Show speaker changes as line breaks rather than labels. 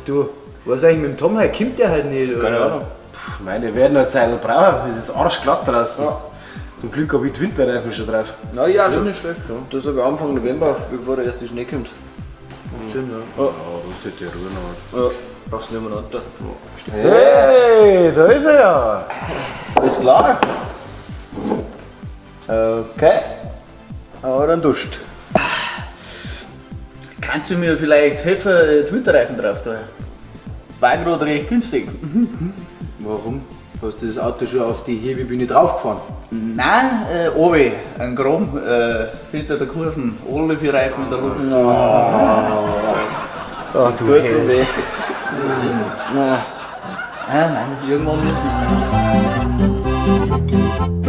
Du, was ist eigentlich mit dem Tom heute? Kommt der halt nicht? Oder?
Keine Ahnung. Puh, mei, die werden halt Zeitl brauchen. Es ist arschglatt draußen. Zum Glück hab ich die Winterreifen schon drauf.
Na ja, schon nicht schlecht. Ja. Das habe ich Anfang November, bevor der erste Schnee kommt.
Sinn, ja.
Ja, da ist die Ruhe noch.
Ja, brauchst du nicht mehr runter.
Hey, da ist er ja.
Alles klar. Okay. Aber dann duscht.
Kannst du mir vielleicht helfen, die Winterreifen drauf tun? War gerade recht günstig.
Warum? Hast du das Auto schon auf die Hebebühne draufgefahren?
Nein, obi, ein Chrom, hinter der Kurve, alle vier Reifen in der Luft.
Ach, du
Tut so weh.
Ah, nein, irgendwann müssen sie.